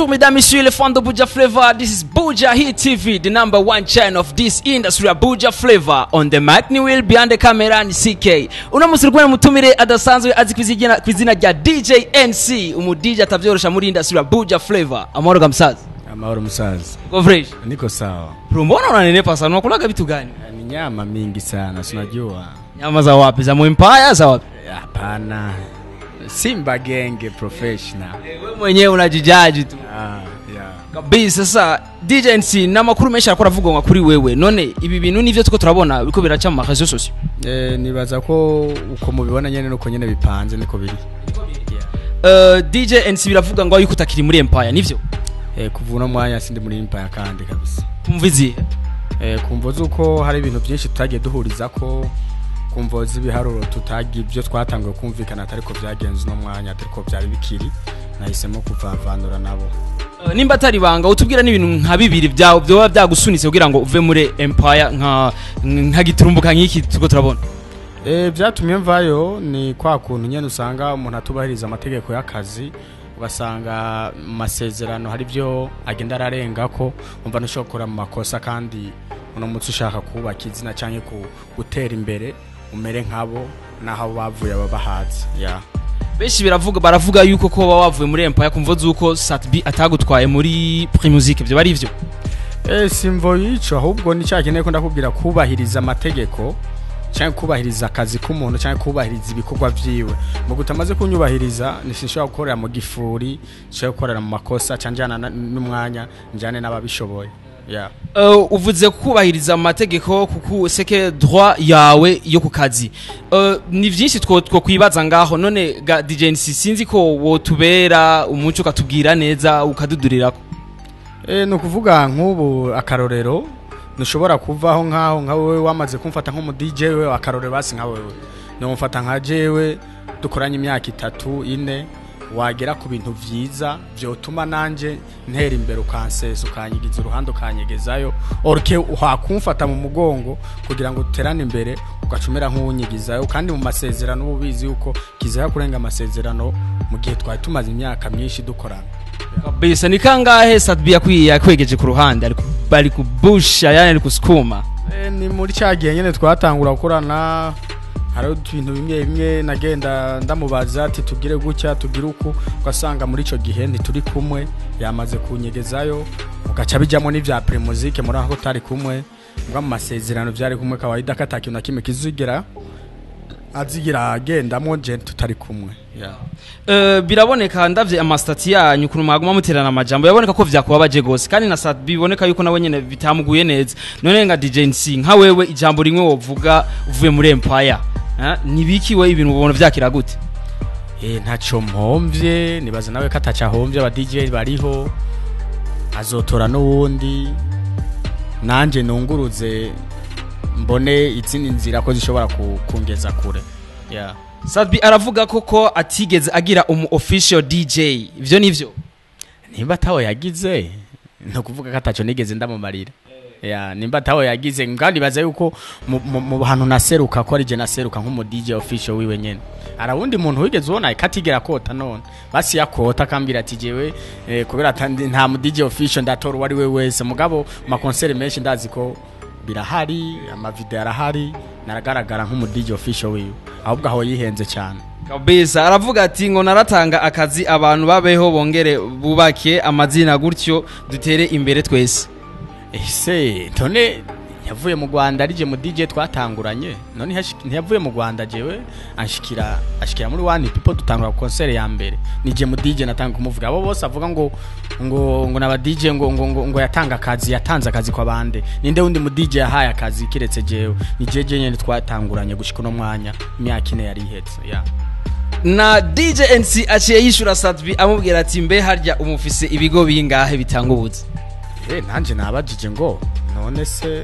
Bonjour mesdames, messieurs les fans de Buja Flavor. This is Buja Hit TV, the number one channel of this industry of Buja Flavor. On the mic ni Will, behind the camera ni CK. Uno musi rwena mutumire adasanzwe azi kwizina rya DJ NC, umu DJ atavyorosha muri industry ya Buja Flavor. Amahoro gamsaza. Amahoro musaza. Go fresh. Niko sawa. Bro, mbona unanenepa sana? Unakulaga vitu gani? Ni nyama mingi sana, si unajua. Nyama za wapi? Za Empire za wapi? Hapana. Simba Genge professional. Wewe mwenyewe unajijaji tu. Ah, yeah. Kabisa. Sasa DJ NC, n'amakuru menshi arakora avugwa kuri wewe. None ibi bintu nivyo tuko turabona biko biraca mu réseaux sociaux? Nibaza ko uko mubibona nyene nuko nyene bipanze niko biri. DJ NC, biravuga ngo yuko utakiri muri Empire, nivyo? Kuva uno mwanya sindi muri Empire kandi kabisa. Kumva izihe? Kumva zuko hari ibintu byinshi tutagiye duhuriza ko, kumva z'ibiharuro tutagiye, ibyo twatanguye kumvikana atariko byagenze uno mwanya, atariko byari bikiri, nahisemo kuvavanura nabo. Nimba atari banga, utubwira n'ibintu nka bibiri byawe byoba byagusunitse kugira ngo uve muri Empire nka giturumbuka nk'iki tuko turabona. Byatumye mvayo ni kwa kuntu nyene usanga umuntu atubahiriza amategeko y'akazi, ugasanga mu masezerano hari byo agenda ararenga ko umva ntushobora gukora mu makosa, kandi uno munsi ushaka kubaka izina canke gutera imbere umere nkabo naho bavuye ababahazi, yeah. Benshi baravuga yuko ko baba wavuye muri Empire kumva zuko Sat-B atagutwaye muri Primusic, ivyo bari ivyo? Simvo yico, ahubwo ni cyakeneye ko ndakubwira kubahiriza amategeko cyangwa kubahiriza akazi k'umuntu cyangwa kubahiriza ibikorwa vyiwe. Mu gutamaze kunyubahiriza nishobora gukorera mu gifuri, nshobora gukorera mu makosa cyangwa njyana n'umwanya njyane n'ababishoboye, yeah. Uvuze kubahiriza amategeko kuko seke droit yawe yo ku kazi. Ni vyinshi two kwibaza ngaho. None ga DJ NC, sinzi ko wotubera umuco ukatubwira neza ukadudurirako. Ni ukuvuga nk'ubu akarorero, ntushobora kuvaho nkaho nka wewe wamaze kumfata nk'umu DJ, we akarorero basi nka wewe numfata nka jewe dukoranye imyaka 3 4, wagera ku bintu vyiza vyotuma nanje ntera imbere ukansesa ukanyigiza uruhande ukanyegezayo, orke wakumfata mu mugongo kugira ngo duterane imbere ugacumera nk'uwunyigizayo, kandi mu masezerano uba ubizi yuko kizira kurenga amasezerano mu gihe twari tumaze imyaka myinshi dukorana. Kabisa. Ni kangahe Sat-B yakwegeje ku ruhande bari kubusha, yani ari kusukuma? Ni muri cya gihe nyene twatangura gukorana, hari ibintu bimwe bimwe nagenda ndamubaza ati tugire gutya tugire uku, ugasanga muri ico gihe ntituri kumwe, yamaze kunyegezayo, ugaca bijyamo n'ivya Primusic muri aho tari kumwe, mbwa mu masezerano vyari kumwe kawaida ko atakintu na kimwe kizigera azigira agendamo je tutari kumwe, yeah. Biraboneka ndavye ama status yanyu ukuntu mwaguma muterana amajambo, biraboneka ko vyakubabaje gose, kandi na Sat-B biboneka yuko nawe nyene bitamuguye neza. None nga DJ NC, nka wewe ijambo rimwe wovuga uvuye muri Empire, nibiki we ibintu ubona vyakira gute? Ntaco mpomvye, nibaza nawe ko ataco ahomvye, aba DJ bariho azotora n'uwundi, nanje nunguruze mbone izindi nzira ko zishobora kungeza kure, yeah. Sat-B aravuga ko atigeze agira umu official DJ, ivyo nivyo? Nimba ataho yagize, ni ukuvuga ko ataco nigeze ndamumarira, ya nimba ataho yagize, kandi baza yuko mu hantu naseruka ko ari je naseruka nk'umu DJ official wiwe nyene. Arawundi muntu wigeze ubona katigera kota? None basi yakota akambwira ati jewe kubera nta mu DJ official ndatora uwo ari we wese, mugabo ma concert menshi ndazi ko birahari, ama video arahari, naragaragara nk'umu DJ official wiwe, ahubwo aho yihenze cyane. Kabisa. Aravuga ati ngo naratanga akazi abantu babeho bongere bubake amazina gutyo dutere imbere twese. Ese none yavuye mu Rwanda arije mu DJ twatanguranye, none ntiyavuye mu Rwanda jewe anshikira ashikira muri One People dutangura concert ya mbere, nije mu DJ natanga kumuvuga. Abo bose avuga ngo naba DJ ngo yatanga akazi, yatanze akazi kwa bande? Ninde wundi mu DJ yahaye akazi kiretse jewe? Ni jeje nyene twatanguranye gushika no mwanya, imyaka 4 yari ihetse, yeah. Na DJ NC aciye yishura Sat-B amubwira ati mbe harya umufise ibigo bingahe bitanga ubuzi? Nanje nabajije ngo none se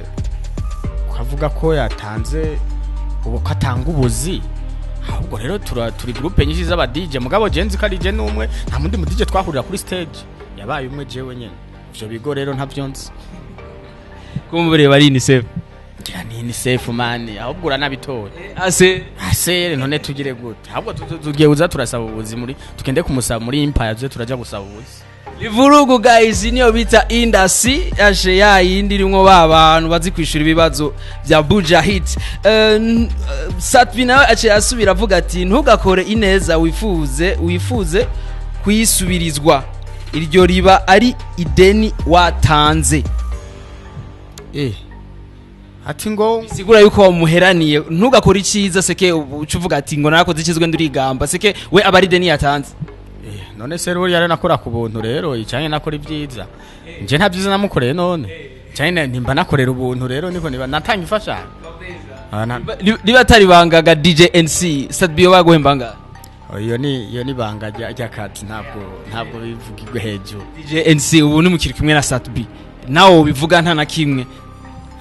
ukavuga ko yatanze ubu ko atanga ubuzi, ahubwo rero turi groupe nyinshi z'aba DJ, mugabo je nzi ko ari je n'umwe, nta mundi mu DJ twahurira kuri stage, yabaye umwe jewe nyene. Ivyo bigo rero ntavyo nzi. Kumbure bari UNICEF. Ngira ni UNICEF man, ahubwo uranabitoye. Ase. Ase none tugire gute? Ahubwo tugiye uza turasaba ubuzi muri, tugende kumusaba muri Empire, tuze turaja gusaba ubuzi. Ivurugu guys, niyo bita indasi yaje ya yindi irimwo ba bantu bazi kwishura ibibazo bya Buja Hit. Sat-B nawe aciye asubira avuga ati: "Ntugakore ineza wifuze kuyisubirizwa, iryo riba ari ideni watanze." Ati ngo Sigura yuko wamuheraniye. Ntugakore icyiza seke uca uvuga ati ngo narakoze icyiza, ndurigamba, seke we aba ari ideni yatanze. None se rero yari nakora ku buntu rero icanye nakora ibyiza, nje nta byiza namukoreye, none cyane nimba nakorera ubuntu rero niko niba natanga imfashanyo. Ah, Riba atari bangaga, DJ NC, Sat-B yo baguhemba ngahe? Iyo ni banga ry'akazi, ntabwo bivugirwe hejuru. DJ NC, ubu ni mukiri kumwe na Sat-B, nawe ubivuga nta na kimwe.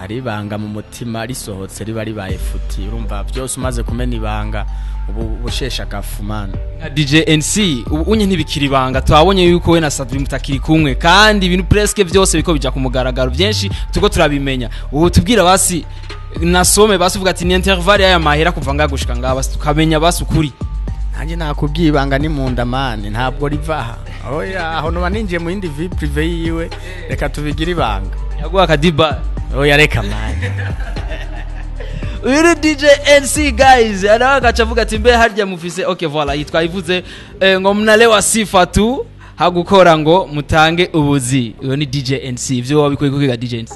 Ari ibanga mu mutima, risohotse riba ribaye futi. Urumva byose umaze kumena ibanga ubu bushesha agafu, man. Nka DJ NC, ubu unye ntibikiri ibanga, twabonye yuko we na Sat-B mutakiri kumwe, kandi ibintu presque byose biko bija ku mugaragaro, byinshi tuko turabimenya. Ubu tubwira basi nasome, basi uvuga ati ni intervalle y'aya mahera kuva ngaha gushika ngaha, basi tukamenya basi ukuri. Nanjye nakubwiye, ibanga ni mu nda, man, ntabwo riva aha. Oya, aho nuba ninjiye mu yindi vie privée yiwe. Reka tubigire ibanga. Yaguha akadiba? Oya, reka, man. Uyu ni DJ NC guys, nawe agaca avuga ati mbe harya mufise, okay, voilà, yitwa ivuze ngo mnalewa sifa tu hagukora ngo mutange ubuzi. Uyu ni DJ NC. Ivyo wabikuye kukiga, DJ NC?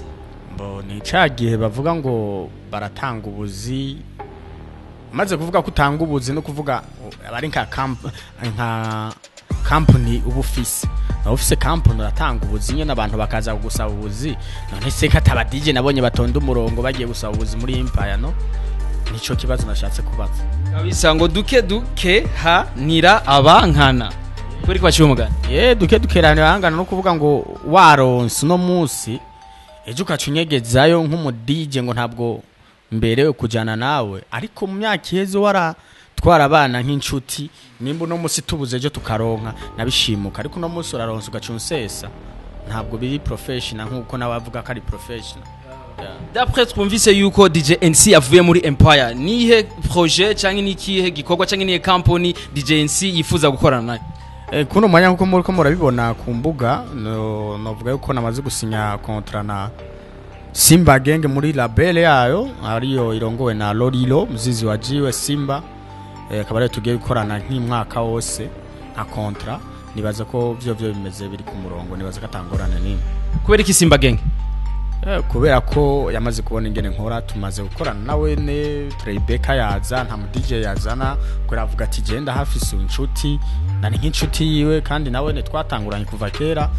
Mbo ni ca gihe bavuga ngo baratanga ubuzi. Maze kuvuga ko utanga ubuzi no kuvuga abari nka company uba ufise, nawe ufise company uratanga ubuzi nyene, abantu bakaza kugusaba ubuzi. None se ko ataba DJ nabonye batonda umurongo bagiye gusaba ubuzi muri Empire? No nico kibazo nashatse kubaza. Kabisa, ngo duke duke ha nira abankana, kubera ko baciye umugani. Ye, duke dukerane hangana, no kuvuga ngo waronse uno munsi, ejo ukaca unyegezayo nk'umu DJ ngo ntabwo mberewe kujana nawe, ariko mu myaka iheze waratwara abana nk'inshuti. Nimba uno munsi tubuze, ejo tukaronka, nabishimuka, ariko uno munsi uraronse ugaca unsesa, ntabwo biri professional nk'uko nawe avuga ko ari professional. Yeah. D'après twumvise yuko DJ NC avuye muri Empire, nihe projet canke nikihe gikorwa canke nihe company DJ NC yifuza gukorana nayo? Kuno mwanya, nkuko muriko murabibona ku mbuga, no novuga yuko namaze gusinya contrat na Simba Gang muri label yayo, ariyo irongowe na Lorilo Mzizi wa Jiwe Simba. Akaba ariyo tugiye gukorana nk'imwaka wose nka contrat. Nibaza ko vyo bimeze biri ku murongo, nibaza ko atangorane nimwe. Kubera iki Simba Gang? Kubera ko yamaze kubona ingene nkora, tumaze gukorana nawe ne Rebecca yaza, nta mu DJ yazana, kubera avuga ati genda hafise inshuti nani nk'inshuti yiwe, kandi nawe ne twatanguranye kuva kera,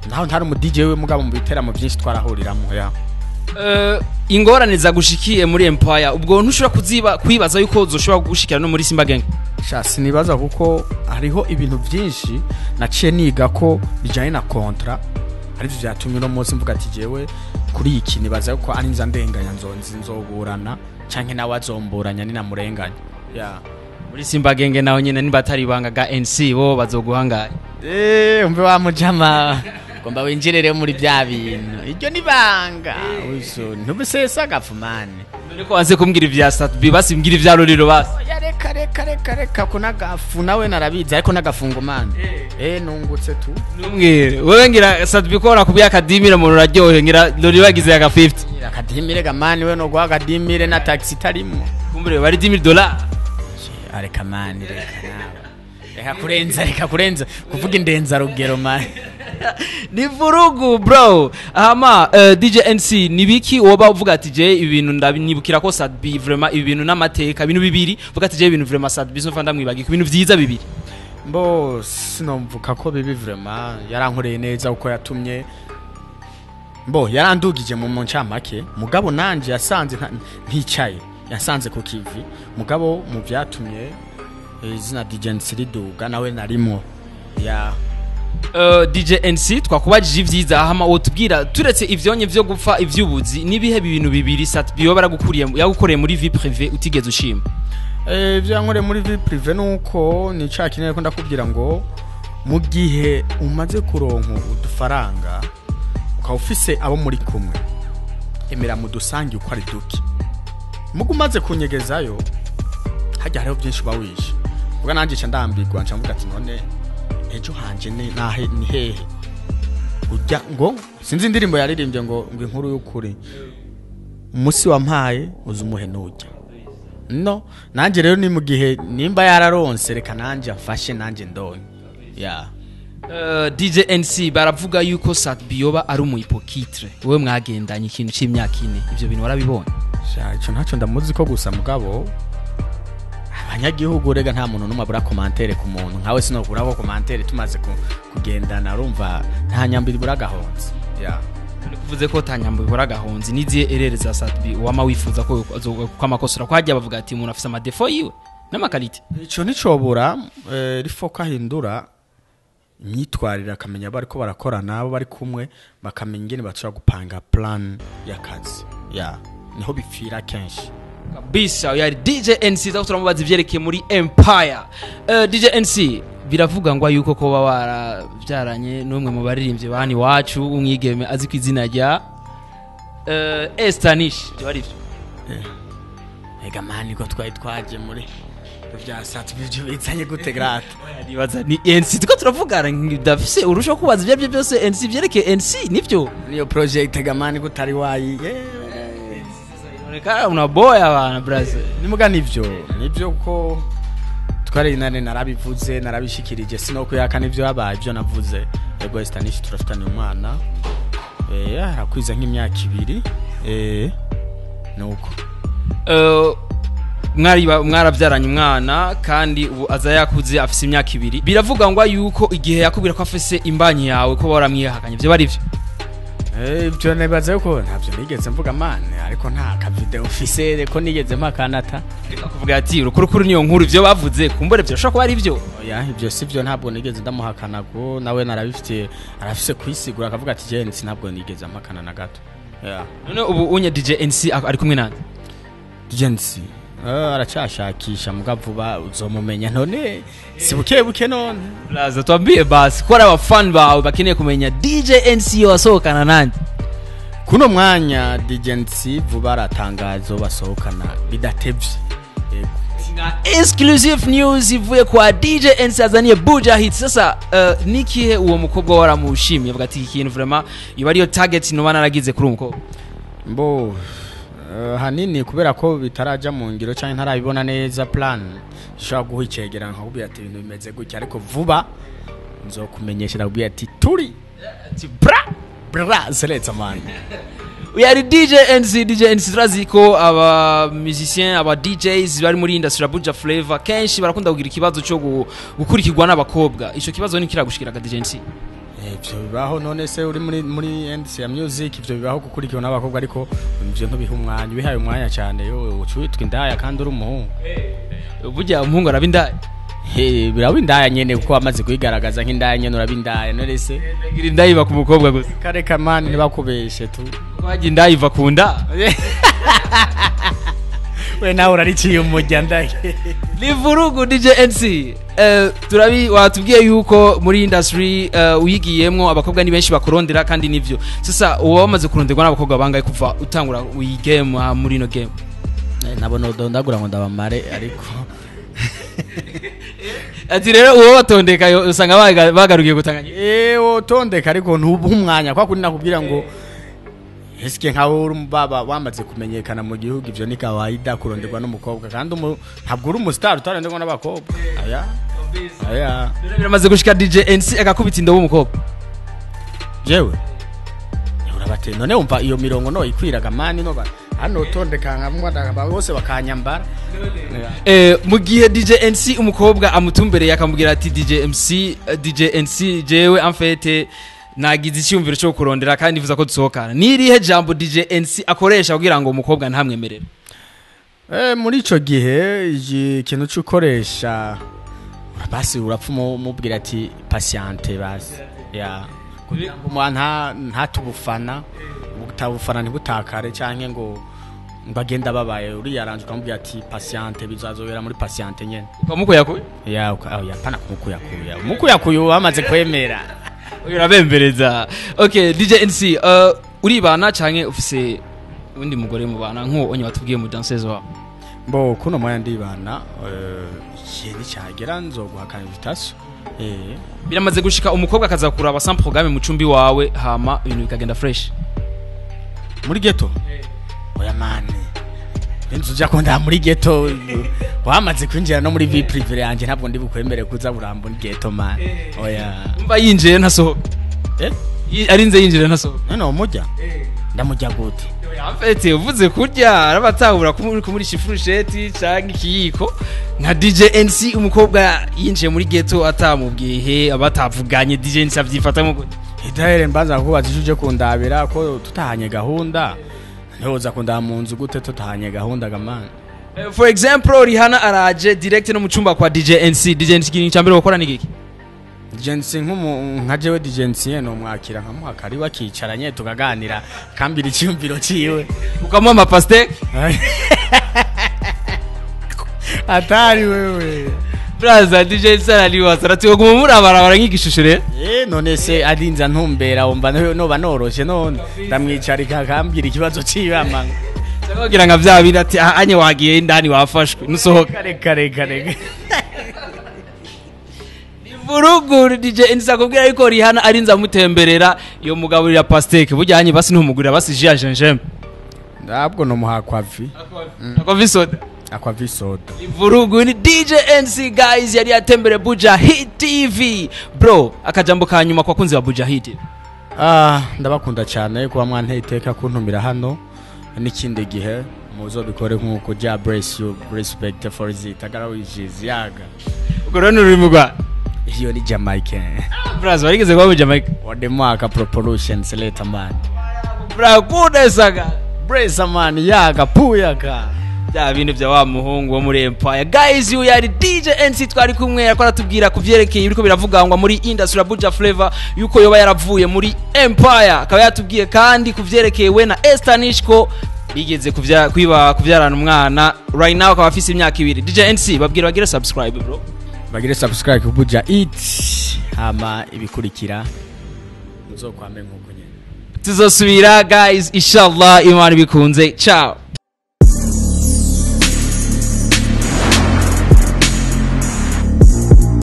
naho ntari umu DJ we, mugabo mu biteramo byinshi twarahuriramo ya. Ingorane zagushikiye muri Empire, ubwo ntushobora kuziba kwibaza yuko uzoshobora gushikira no muri Simba Gang? Sha, sinibaza, kuko hariho ibintu byinshi naciye niga ko bijanye na contrat, arivyo vyatumye uno munsi mvuga ati jewe kuri iki nibaza ko ari nza ndenganya nzonzi nzoburana canke nawe azomburanya ninamurenganya ya. Muri Simba Gang naho nyene, niba atari ibanga ga NC, bo bazoguhangaye? Umve wa mujama, ngomba winjirire muri bya bintu, iryo ni banga uso ntubusesa gafumane. None ko wanze kumbwira ivya Sat-B, basi mbwira ivya Loriro basi. Oya, reka reka reka reka, ko nagafu nawe narabizi, ariko nagafungo, man, nungutse tu. Numbwire wewe, ngira Sat-B ko nakubwiye akadimira umuntu uraryohe, ngira Loriro yagize aka 50. Akadimire ga, man, we no guha akadimire na taxi itarimo. Kumbure bari $10,000. Areka, man, reka nawe, reka kurenza, reka kurenza kuvuga indenza rugero, man. Ni vurugu bro. Hama DJ NC, nibiki woba uvuga ati je ibintu ndabinibukira ko Sat-B vraiment ibi bintu n'amateka, ibintu bibiri uvuga ati je ibintu vraiment Sat-B sinumva ndamwibagiye ku bintu vyiza bibiri? Mbo sinomvuka ko bibi, vraiment yarankoreye neza, uko yatumye mbo yarandugije mu ncamake, mugabo nanje yasanze nticaye, yasanze ku kivi, mugabo mu vyatumye izina DJ NC riduga nawe narimo ya. DJ NC, twakubajije ivyiza, hama wotubwira turetse ivyonye vyo gupfa ivy'ubuzi, nibihe bintu bibiri Sat-B yoba baragukuriye, yagukoreye muri vie privée utigeze ushima? Ivyo yankoreye muri vie privée nuko ni ca kinene ko ndakubwira ngo mu gihe umaze kuronka udufaranga ukaba ufise abo muri kumwe, emera mudusange uko ari duke. Mugo umaze kunyegezayo hajya hariho byinshi uba wishe. Ubwo nanjye nca ndambirwa, nca mvuga ati none ejo hanje ni nahe, ni hehe? Ujya ngo sinzi indirimbo yaririmbye ngo inkuru y'ukuri umunsi wampaye uzumuhe nujya. No nanje rero ni mu gihe nimba yararonse reka nanje amfashe nanje ndonke. Yeah. DJ NC baravuga yuko Sat-B yoba ari umu hypocrite, wewe mwagendanye ikintu c'imyaka 4, ivyo bintu warabibonye? Sha ico ntaco ndamuzi ko gusa mugabo abanyagihugu rega nta muntu numwe abura commentaire ku muntu nkawe, sinokura ko commentaire tumaze kugendana, urumva nta nyambiri ibura gahonze. Yeah. Kuvuze ko tanyambo ibura gahonze, niziye erreur za Sat-B wama wifuza ko amakosora ko hajya bavuga ati umuntu afise ama défauts yiwe n'ama qualités? Ico nicobura, rifo ahindura imyitwarire akamenya bariko barakorana abo bari kumwe, bakamenya ingene bashobora gupanga plan y'akazi. Yeah, niho bipfira kenshi. Kabisa, yari DJ NC zo turamubaza ivyerekeye muri Empire. DJ NC, biravuga ngo yuko ko baba waravyaranye n'umwe mu baririmbyi bani wacu umwigeme azi ku izina rya Estanish, byo ari byo? Ega mani, ko twari twaje muri bya Sat-B, ibyo bizanye gute grata? Nibaza ni NC tuko turavugana, ndafise urusho kubaza ibyo byose NC vyerekeye NC nivyo. Niyo project ga mani ko utari wayi. Onekana unaboya bana braza. Nimuga nivyo ko twari nane narabivuze narabishikirije, sinokuyaka nivyo yabaye ibyo navuze. Ego, Estanish turafitanye umwana, arakwiza nk'imyaka 2, nuko. Mwari mwarabyaranye umwana kandi ubu aza yakuze afise imyaka 2. Biravuga ngo yuko igihe yakubwira ko afise imbanyi yawe ko waramwihakanye, ivyo bari byo? Ibyo nibaza yuko ntabyo nigeze mvuga mane, ariko nta ka video ufise ko nigeze mpakanata. Kuvuga ati urukurukuru niyo nkuru, ivyo bavuze kumbure byo kuba ari byo. Oya, ibyo si byo, ntabwo nigeze ndamuhakana ko nawe narabifitiye, arafise kwisigura akavuga ati je ntabwo nigeze mpakana na gato. Yeah. None ubu unye DJ NC ari kumwe nande? DJ NC aracashakisha muga vuba uzomumenya, none si buke buke none. Blaza, twambie basi ko ari abafan bawe bakeneye kumenya DJ NC wasohokana nande. Kuno mwanya DJ NC vuba aratangazo basohokana bidatevye. Yego. Na exclusive news ivuye kwa DJ NC azaniye Buja Hit. Sasa nikihe uwo mukobwa waramushimye avuga ati iki kintu vraiment iba ariyo target noba naragize kuri uwo mukobwa? Mbo hanini kubera ko bitaraja mu ngiro cyangwa ntarabibona neza plan ishobora guha icegeranyo nkakubwira ati ibintu bimeze gutya, ariko vuba nzokumenyesha ndakubwira ati turi ati bra bra seletsa man. Yari DJ NC. DJ NC, turazi ko aba musiciens, aba DJs bari muri industry ya Buja Flavor kenshi barakunda kugira ikibazo cyo gukurikirwa n'abakobwa. Ico kibazo ni kiragushikiraga, DJ NC? Ivyo bibaho, none se uri muri industry ya music, ivyo bibaho gukurikirwa n'abakobwa, ariko ivyo ntubiha umwanya, ubihaye umwanya cyane yo ucwitwa indaya kandi uri umuhungu. Burya umuhungu araba indaya? Biraba indaya nyene kuko wamaze kuyigaragaza nk'indaya nyene, uraba indaya none se. Ngira indaya iba ku mukobwa gusa. Kare kamani, ntibakubeshe tu. Wajya indaya iva ku nda. We nawe urariciye umujya ndake. Ni vurugu. DJ NC, turabi watubwiye yuko muri industry uyigiyemwo abakobwa ni benshi bakurondera, kandi nivyo. Sasa uba wamaze kuronderwa n'abakobwa bangahe kuva utangura iyi game, muri ino game? Nabo nodondagura ngo ndabamare, ariko Ati rero uwo batondeka usanga bagarukiye gutanganya. Wotondeka ariko ntubuhe umwanya kwa kuri nakubwira ngo eske nkawe uri baba wamaze kumenyekana mu gihugu, ivyo ni kawaida kuronderwa n'umukobwa, kandi ntabwo uri umustar utaronderwa n'abakobwa, aya aya. Rero biramaze gushika DJ NC agakubita indobo umukobwa? Jewe urabate none wumva iyo mirongo no ikwiraga mani, no hano tondeka nkamwe bose bakanyambara. Mu gihe DJ NC umukobwa amutumbereye akamubwira ati DJ MC, DJ NC, jewe en fait nagize icyumviro cyo kurondera kandi nifuza ko dusohokana, nirihe jambo DJ NC akoresha kugira ngo umukobwa ntamwemerere? Muri ico gihe ikintu c'ukoresha basi urapfa umubwira ati patiente basi ya kugira ngo ntatubufana butabufana ntibutakare canke ngo bagenda babaye uriyaranje, ukamubwira ati patiente, bizazobera muri patiente nyene. Ukamukuyakuya? Ya, oh, ya pana kumukuyakuya, umukuyakuya bamaze kwemera. Urabembereza. Okay, DJ NC, uribana canke ufise undi mugore mubana nk'uwo onye watubwiye mu danseuse wawe? Mbo kuno mwanya ndibana, igihe nicyagera nzoguha ka invitation. Biramaze gushika umukobwa akaza kuraba sans programme mu cumbi wawe, hama ibintu bikagenda fresh? Muri ghetto? Oya man, inzu uja kunda muri ghetto, wamaze kwinjira no muri vie privée yanje, ntabwo ndi bukwemere kuza buramba muri ghetto, man, oya. Umva, yinjiye ntasohoka? Eh? Arinze yinjira ntasohoka. None umujya ndamujya gute? Amfete uvuze kurya arabatahura kumurisha ifurusheti canke ikiyiko nka DJ NC. Umukobwa yinjiye muri ghetto atamubwiye, abatavuganye, DJ NC avyifatamo gute? Idahere, mbanza kubaza icyo uje kundabira, ko tutahanye gahunda ntiwoza kundaba mu nzu gute tutahanye gahunda gamana? For example, Rihanna araje direct no mu cumba kwa DJ NC. DJ NC, ikintu cya mbere gukora ni giki? DJ NC, nka jewe DJ NC, no mwakira nkamuha karibu, akicaranye tukaganira, kambira icyumviro ciwe. Ukamuha amapastèque? Atari wewe. Braza, DJ NC araliwasa aratiwe murabarabara nk'igishusho rero. Eh, none se arinza ntumbera, wumva noba noroshe? None ndamwicarika akambwira ikibazo ciwe amanga. Cyangwa kugira nka vya bindi ati: "Ah, anye wagiye indani, wafashwe nusohoka." Reka reka reka. Vurugu, DJ NC akubwira yuko Rihanna arinze amutemberera iyo mugaburira pastèque bujyanye, basi ntumugurira basi jus ya gingembre? Ndabwo nomuha aquavie. Aquavie soda. Aquavie soda. Ivurugu ni DJ NC, guys, yari yatembere Buja Hit TV. Bro, akajambo ka nyuma kwa kunzi wa Buja Hit TV. Ah, ndabakunda cyane kuba mwanteye iteka kuntumira hano, n'ikindi gihe muzobikore nk'uko. Jah bless you, respect for it, agarawijiz yaga. Ubwo rero ni ururimi rwa Iyo ni Jamaican. Braz, warigeze kuba mu Jamaica? Wademwaka proportion selector man. Bra, kudesaga. Braza man, yaga puyaka. Bya bintu bya wa muhungu wo muri Empire. Guys, uyu yari DJ NC twari kumwe, yariko aratubwira ku vyerekeye ibiriko biravugangwa muri industry ya Buja Flavor, yuko yoba yaravuye muri Empire. Akaba yatubwiye kandi ku vyerekeye we na Esther Nishko bigeze kwiba kuvyarana umwana, right now akaba afise imyaka 2. DJ NC, babwira bagire subscribe, bro. Bagire subscribe ku Buja Hit, hama ibikurikira muzokwame nk'uko nyene. Tuzosubira, guys, inshallah Imana bikunze. Ciao.